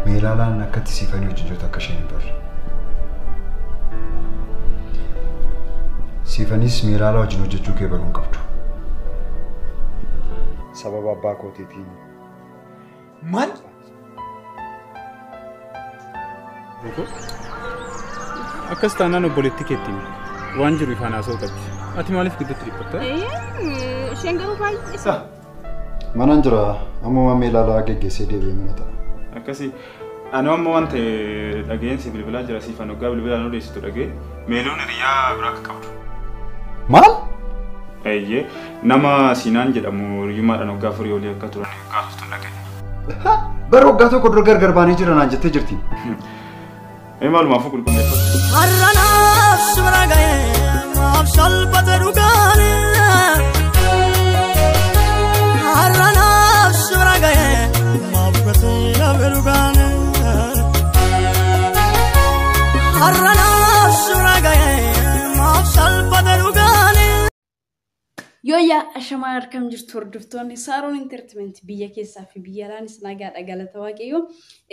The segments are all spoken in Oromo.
Meelaalaan akkatti siifanii wajjin jirtu akka isheen hin barre. Siifanis meelaalaa wajjin hojjechuu kee baruu hin qabdu. Sababa abbaa kootiitiin. Maal? Akkas taanaan obboleettii keetti himi. Waan jiru ifaan haasa'uu qabdi. Ati maaliif gidduutti dhiphatta? Isheen garuu baay'ee. Manaan jira. Ammuma meelaalaa geggeessee deebi'ee mana ta'a. Akkasii. Ani amma waan ta'e dhageensi bilbilaa jira siifan hoggaa bilbilaan odeessitu dhagee meeloon hiriyaa biraa akka qabdu. Maal? Eeyyee nama Siinaan jedhamu hiriyummaadhaan hoggaa afurii olii akka turan kaasuutu dhagee. Bara waggaa tokko dura gargar baanee jira naan jettee jirti. Ee maalumaafuu qulqulleeffatu. Har'anaaf sibira ga'ee maaf salphate dhugaane. Har'anaaf sibira ga'ee maaf gatee hafe dhugaane. Har'anaaf sibira ga'ee maaf salphate dhugaane. Yooyyaa ashamaa harkam jirtu hordoftoonni Saaroon Entertainment biyya keessaa fi biyya alaanis nagaadha galata waaqayyoo.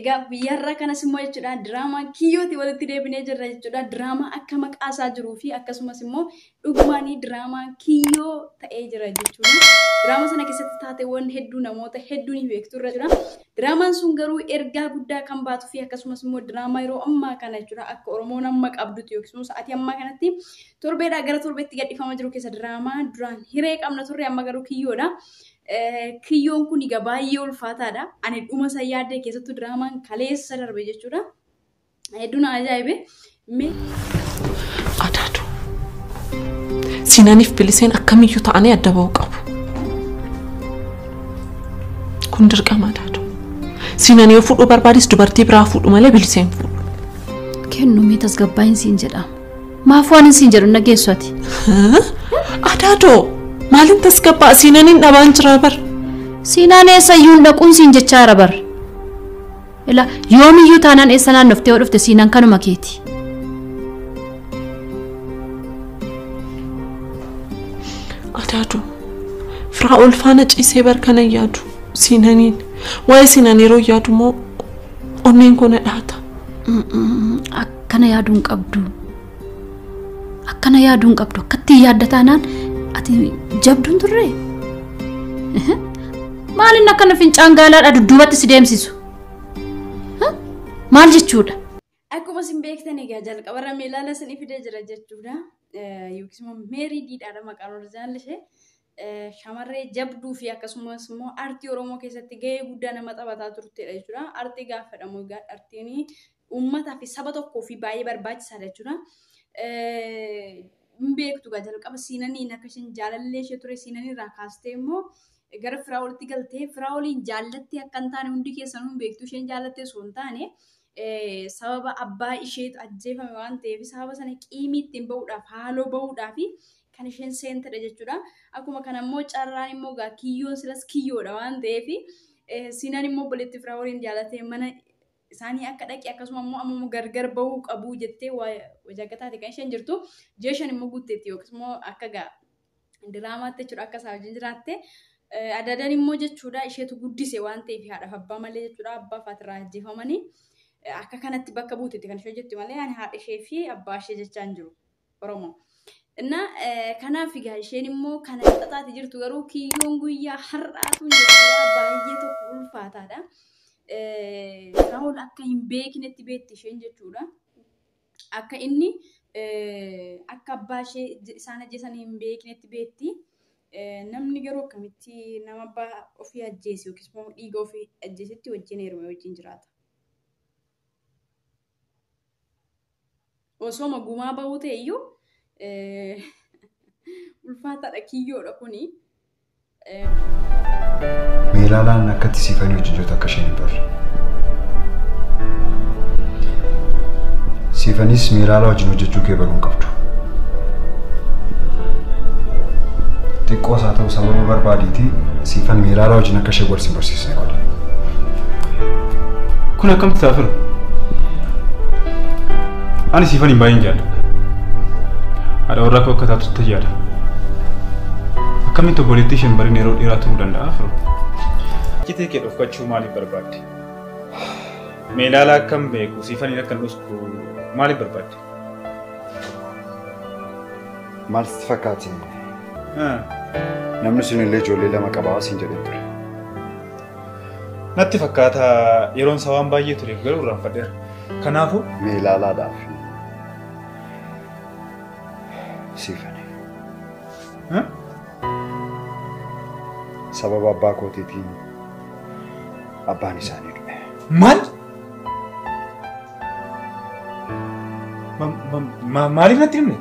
Egaa guyyaarraa kanas immoo jechuudha diraamaa kiyyooti walitti deebinee jirra jechuudha. Diraamaa akka maqaa isaa jiruu fi akkasumas immoo dhugumaanii diraamaa kiyyoo ta'ee jira jechuudha. Diraamaa sana keessatti taateewwan hedduu namoota hedduu ni beektu irra jira. Diraamaan sun garuu ergaa guddaa kan baatuu fi akkasumas immoo diraamaa yeroo ammaa kana jechuudha akka Oromoon amma qabdutti yookiis immoo sa'aatii ammaa kanatti torbeedhaa gara torbeetti gadhiifamaa jiru keessa diraamaa duraan hiree qabna turre amma garuu kiyyoodha. Kiyyoon kun egaa baay'ee ulfaataadha. Ani dhuma isa yaadde keessattuu diraamaan kaleessa darbe jechuudha. Hedduu na ajaa'ibe. Adaadu. Siinaniif biliseen akkamiyyuu ta'anii adda ba'uu qabu. Kun dirqama adaadu. Siinan yoo fuudhuu barbaades dubartii biraa fuudhu malee biliseen fuudhu. Kennumee tasgabbaa'in siin jedhama. Maaf waan siin jedhu nageessu ati? Adaadoo maalin tasgabbaa siinaniin dhabaan jira bar. Siinaan eessayyuu hin dhaquun siin jechaa jira bar. Ila yoomiyyuu taanaan eessa naannoftee yoo dhufte siinaan kanuma keeti. Adaadoo Firaa'ol faana ciisee bar kana yaadu siinaniin waa'ee siinan yeroo yaadu immoo onneen koo na dhaata. Akkana yaaduu hin qabdu. Akkana yaaduu hin qabdu. Akkatti yaadda taanaan ati jabduun turre. Maal inni akkana fincaan gaalaadha dudduubatti si deemsisu? Maal jechuudha? Akkuma isin beektan egaa jalqabarra meelaala isinii fidee jira jechuudha. Yookiis immoo Meerii Diidhaadha maqaan oriijinaal ishee. Shamarree jabduu fi akkasumas immoo aartii Oromoo keessatti gahee guddaa nama taphataa turtedha jechuudha. Aartii gaafa jedhamu egaa aartiin uummataa fi saba tokkoo fi baay'ee barbaachisaadha jechuudha. Hin beektu egaa jalqaba siinaniin akka isheen jaalallee ishee ture siinaniirraa kaastee immoo gara Firaa'olitti galtee Firaa'oliin jaallattee akka hin taane hundi keessanuu hin beektu isheen jaallattee osoo hin taane sababa abbaa isheetu ajjeefame waan ta'eef sababa sana qiimii ittiin bahuudhaaf haaloo bahuudhaaf kan isheen seentedha jechuudha. Akkuma kana immoo carraan immoo egaa kiyyoon silas kiyyoodha waan ta'eef siinaan immoo obboleettii Firaa'oliin jaallatee mana isaanii akka dhaqe akkasuma immoo amma gargar bahuu qabu jettee wajjagataati kan isheen jirtu. Ji'a shan immoo guutteetti yookiis immoo akka egaa diraamaatti jechuudha akka isaa wajjin jiraatte. Adadaan immoo jechuudha isheetu guddise waan ta'eef haadhaaf abbaa malee jechuudha abbaa fi haati irraa ajjeefamanii akka kanatti bakka buutetti kan ishee hojjetti malee ani haadha ishee fi abbaa ishee jechaa hin jiru Oromoo. Inna kanaaf egaa isheen immoo kana xaxaati jirtu garuu kiyyoon guyyaa har'aatu jechuudha baay'ee tokko ulfaataadha. Firaa'ol akka hin beeknetti beekti isheen jechuudha. Akka inni akka abbaa ishee isaan ajjeesan hin beeknetti beekti. Namni garuu akkamitti nama abbaa ofii ajjeese yookiis immoo dhiiga ofii ajjeesetti wajjin heerume wajjin jiraata. Osoo gumaa bahuu ta'e iyyuu ulfaataadha kiyyoodha kuni. Meelaalaan akkatti siifanii wajjin jirtu akka isheen hin barre. Siifanis meelaalaa wajjin hojjechuu kee baruu hin qabdu. Xiqqoos haa ta'u sababa barbaadiitii siifan meelaalaa wajjin akka ishee wal sin barsiisne godhe. Kun akkamitti ta'a firu? Ani siifan hin baay'een jaalladha. Haadha warraa koo akka taatutti yaada. Akkamitti obboleettii isheen bariin yeroo dheeraa turuu danda'a firu? Citee kee dhokfachuu maaliif barbaadde? Meelaalaa akkam beeku siifaniin akkan dhusku maaliif barbaadde? Maal sitti fakkaate? Namni sun illee ijoollee lama qabaa siin jedhee ture. Natti fakkaata yeroon isaa waan baay'ee tureef garuu irraanfadheera. Kanaafuu Meelaalaadhaaf siifani. Sababa abbaa kootiitiin abbaan isaanii du'e. Maal? Maaliif natti himne?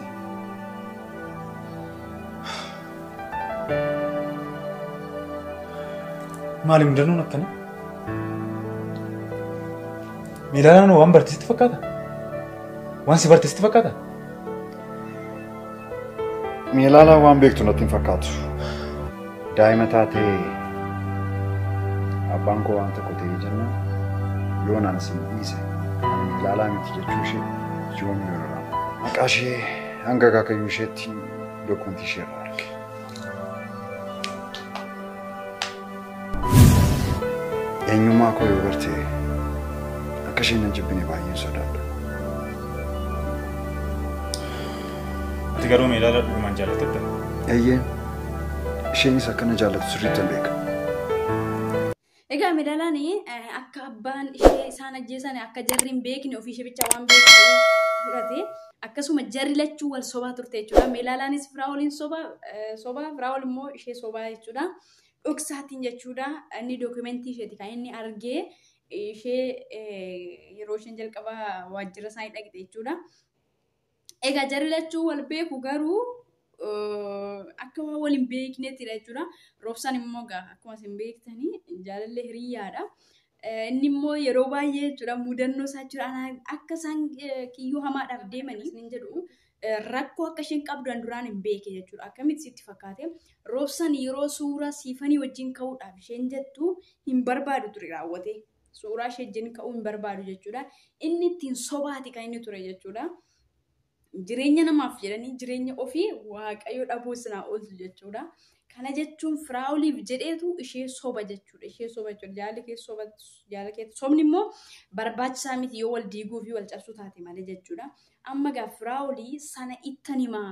Maaliif mudannoon akkana? Meelaalaan waan barte sitti fakkaata? Waan si barte sitti fakkaata? Meelaalaan waan beektu natti hin fakkaatu. Daa'ima taatee abbaan koo waan tokko ta'ee jennaan yoon ana sin dhiise ani meelaalaa miti jechuu ishee yoom yoorra. Maqaa ishee hanga akaakayyuu isheetti dokumentii ishee irraa arge. Eenyummaa koo yoo barte akka isheen hin jibbine baay'een sodaadha. Ati garuu meelaalaa dhugumaan jaallatetta? Eeyyee. Isheenis akkana jaallatu sirriitti hin beeka. Egaa Meelaalaan akka abbaan ishee isaan ajjeesan akka jarri hin beekne ofii ishee bichaa waan beektu fudhate akkasuma jarri lachuu wal sobaa turte jechuudha. Meelaalaanis Firaa'oliin sobaa Firaa'ol immoo ishee sobaa jechuudha. Dhoksaatiin jechuudha. Inni dookumentii isheeti kan inni argee ishee yeroo isheen jalqaba waajjira isaanii dhaqxe jechuudha. Egaa jarri lachuu wal beeku garuu akka waan wal hin beeknettidha jechuudha. Roobsaan immoo egaa akkuma isin beektanii jaalallee hiriyyaadha. Inni immoo yeroo baay'ee jechuudha mudannoo isaa jechuudha akka isaan kiyyoo hamaadhaaf deemanii hin jedhu rakkoo akka isheen qabdu duraan hin beeke jechuudha. Akkamitti sitti fakkaate Roobsaan yeroo suuraa siifanii wajjin ka'uudhaaf isheen jettu hin barbaadu ture raawwate. Suuraa ishee wajjin ka'uu hin barbaadu jechuudha. Inni ittiin sobaati kan inni ture jechuudha. Jireenya namaaf jedhanii jireenya ofii waaqayyo dhabuu isinaa oolchu jechuudha. Kana jechuun Firaa'oliif jedheetu ishee soba jechuudha. Ishee soba jechuudha. Jaalli kee soba jaalli kee sobni immoo barbaachisaa miti yoo wal diiguu fi wal cabsuu taate malee jechuudha. Amma egaa Firaa'olii sana ittan himaa.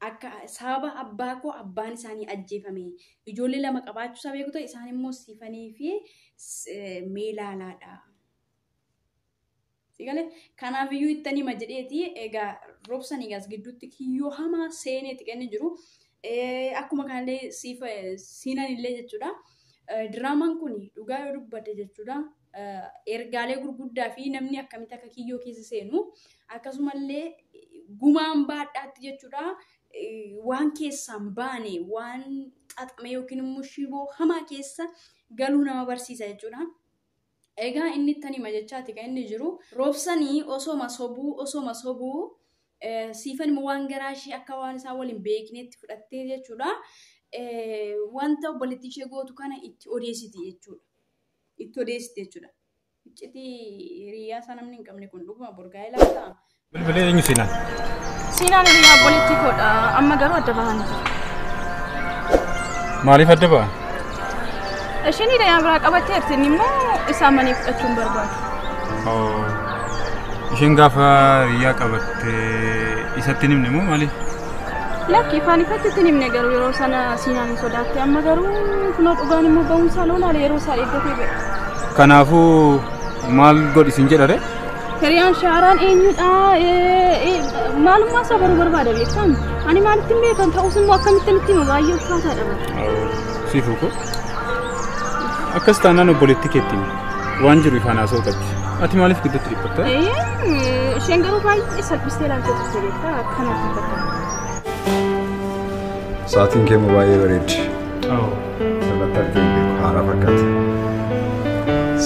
Akka sababa abbaa koo abbaan isaanii ajjeefame. Ijoollee lama qabaachuu isaa beeku ta'e isaan immoo siifanii fi meelaalaadha. Kanaafiyyuu ittan hima jedheeti egaa Roobsan egaa gidduutti kiyyoo hamaa seeneeti kan inni jiru. Akkuma kanallee siinan illee jechuudha. Diraamaan kun dhugaa yoo dubbate jechuudha. Ergaalee gurguddaa fi namni akkamitti akka kiyyoo keessa seenu akkasumallee gumaan baadhaatti jechuudha. Waan keessaan baane waan xaxame yookiin immoo shiboo hamaa keessa galuu nama barsiisa jechuudha. Egaa inni ittan hima jechaati kan inni jiru. Roobsanii osoma sobuu siifan immoo waan garaa ishee akka waan isaan waliin beeknetti fudhattee jechuudha. Wanta obboleettii ishee gootu kana itti odeessiti jechuudha. Itti odeessiti jechuudha. Iccitii hiriyaa isaa namni hin qabne kun dhuguma borgaa'ee lafa ta'a. Bilbilee eenyu Siinaan? Siinaan hiriyaa obboleettii koodha. Amma garuu adda bahanii jiru. Maaliif adda ba'an? Isheen hiriyaa biraa qabatteerti inni immoo isaa manii fudhachuu hin barbaadu. Isheen gaafa hiriyaa qabattee isatti hin himne moo maaliif? Lakki ifaan ifatti itti hin himne garuu yeroo sana Siinaan hin sodaatte amma garuu kunoo dhugaan immoo ba'umsaa loolaale yeroo isaa eeggatee ba'e. Kanaafuu maal godhi siin jedha ree? Hiriyaan shaaraan eenyudha? Maalummaa isaa baruu barbaada beektaan? Ani maalitti hin beekan ta'us immoo akkamittiin itti hima baay'ee ulfaataadha bara. Siifuu koo akkas taanaan obboleettii keetti himi. Waan jiru ifaan haasa'uu qabdi. Ati maaliif gidduutti dhiphatta? Isheen garuu baay'ee salphistee ilaaltee turte beektaa akkanaaf hin fakkaatu. Sa'aatiin kee immoo baay'ee bareeddi. Sirratti argee hin beeku haaraa fakkaata.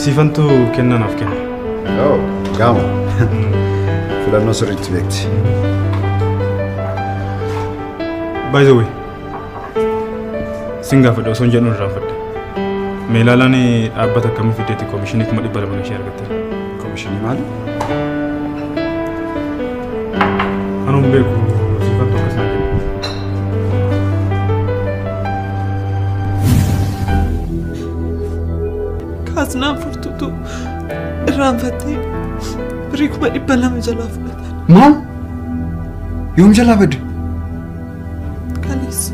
Siifantu kennaa naaf kenna. Gaama. Filannoo sirriitti beekti. By the way, sin gaafadha osoo hin jedhu irraanfadhe. Meelaalaan dhaabbata akkamii fiddeetti koomishinii 200,000 ishee argatte? Koomishinii maali? Anuun beeku siifantu akkas naan jedhe. Kaaznaan furtuutu Irraanfattee birrii 200,000 jalaa fudhatan. Maal? Yoom jalaa badde? Kaleessa.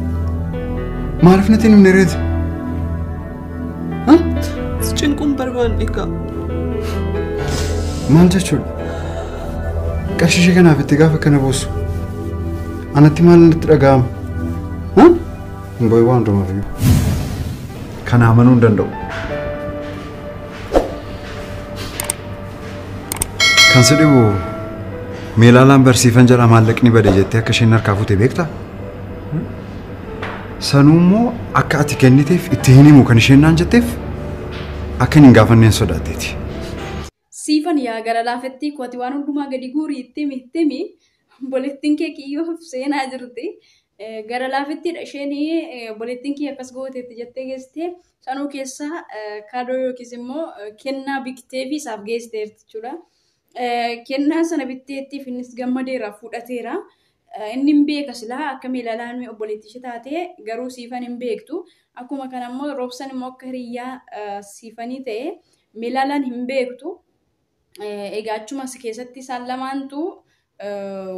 Maaliif natti hin himne reeti? Si cinquun barbaanne egaa. Maal jechuudha? Qarshii ishee kanaaf itti gaafa kana boossu. Anatti maal natti dhaga'ama? Hin boo'in waan hundumaaf iyyuu. Kana amanuu hin danda'u. Kan si dhibu Meelaalaan barsiifan jedha maallaqni bade jettee akka isheen harkaa fuute beektaa? Sanuu immoo akka ati kenniteef itti hin himu kan isheen naan jetteef akka hin gaafanneen sodaatteeti. Siifan yaa gara laafetti kooti waan hundumaa gadi guurii itti himi obboleettiin kee kiyyoof seenaa jirti. Gara laafettiidha isheen obboleettiin kee akkas gooteetti jettee geessitee sanuu keessaa kaadoo yookiis immoo kennaa biktee fi isaaf geessiteerti jechuudha. Kennaa sana bitteettiif innis gammadeera fudhateera. Inni hin beeka silaa akka Meelaalaan obboleettii ishee taate garuu Siifan hin beektu. Akkuma kana immoo Roobsan immoo akka hiriyyaa Siifanii ta'e Meelaalaan hin beektu. Egaa achumas keessatti isaan lamaantu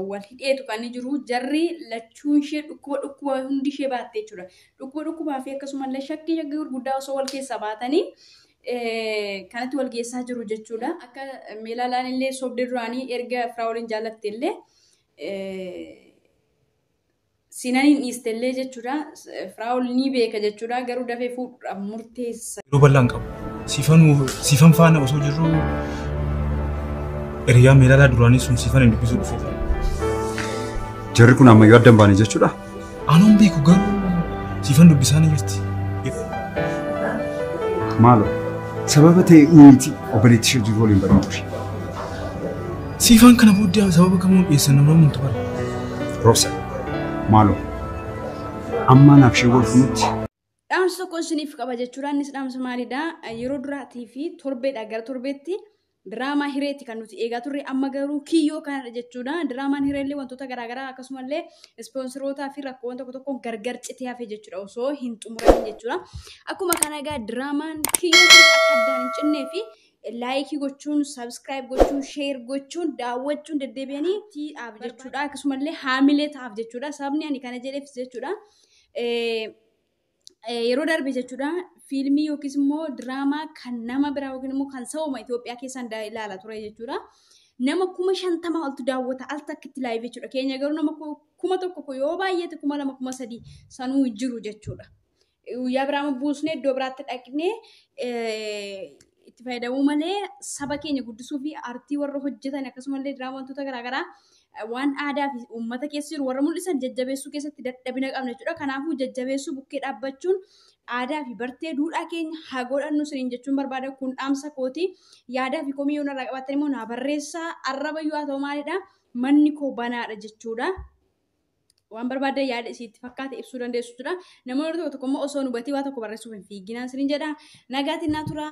wal hidheetu kan jiru. Jarri lachuun ishee dhukkuba hundi ishee baatte jechuudha. Dhukkuba dhukkubaa fi akkasumallee shakkii gurguddaa osoo wal keessaa baatanii kanatti wal geessaa jiru jechuudha. Akka Meelaalaan illee sobdee duraanii erga Firaa'oliin jaallatte illee Siinaniin dhiiste illee jechuudha. Firaa'ol ni beeka jechuudha. Garuu dafee fuudhuudhaaf murteessa. Yeroo bal'aan qabu. Siifan faana osoo jirru hiriyaa Meelaalaa duraanii sun Siifan hin dubbisuu dhufe. Jarri kun ammayyuu adda hin baane jechuudha. Anuun beeku garuu Siifan dubbisaa ni jirti. Maaloo sababa ta'e uumiti obboleettii ishee jiru waliin bareedu ishee. Siifan kana booddee sababa kamuun dhiyeessan nama muntu bara. Roobsa maaloo amma naaf ishee wal funutti. Dhaamsa tokko isiniif qaba jechuudha. Innis dhaamsa maalidha? Yeroo duraatii fi torbeedha gara torbeetti diraamaa hireetti kan nuti eegaa turre amma garuu kiyyoo kanadha jechuudha. Diraamaan hireellee wantoota garaagaraa akkasumallee ispoonsorootaa fi rakkoowwan tokko tokkoon gargar citee hafe jechuudha osoo hin xumuramin jechuudha. Akkuma kana egaa diraamaan kiyyoo kunis akka addaan hin cinnee fi laayikii gochuun, sabskiraayib gochuun, sheer gochuun, daawwachuun deddeebi'anii ta'aaf jechuudha. Akkasumallee haamilee ta'aaf jechuudha. Sababni ani kana jedheef jechuudha. Yeroo darbe jechuudha fiilmii yookiis immoo diraamaa kan nama biraa yookiin immoo kan sabuma Itoophiyaa keessaan ilaala ture jechuudha. Nama 50,000 oltu daawwata al takkitti laayiv jechuudha. Keenya garuu nama 1,000 yoo baay'ate 2,000 3,000 sanuu jiru jechuudha. Guyyaa biraa buusnee iddoo biraatti dhaqnee itti fayyadamuu malee saba keenya guddisuu fi aartii warra hojjetan akkasumallee diraamaa wantoota garaagaraa waan aadaa fi uummata keessa jiru warra mul'isan jajjabeessuu keessatti dadhabina qabna jechuudha. Kanaafuu jajjabeessuu bukkee dhaabbachuun aadaa fi bartee duudhaa keenya haa godhannu isiniin jechuun barbaada. Kun dhaamsa kooti. Yaadaa fi komii yoo narraa qabaattan immoo naa barreessaa. Arraba yoo haa ta'u maalidha? Manni koo banaadha jechuudha. Waan barbaaddan yaada isiitti fakkaate ibsuu dandeessu jechuudha. Namoonni tokko tokko immoo osoo nu hubatii waa tokko barreessuuf hin fiiginaan isiniin jedha. Nagaatiin naa tura.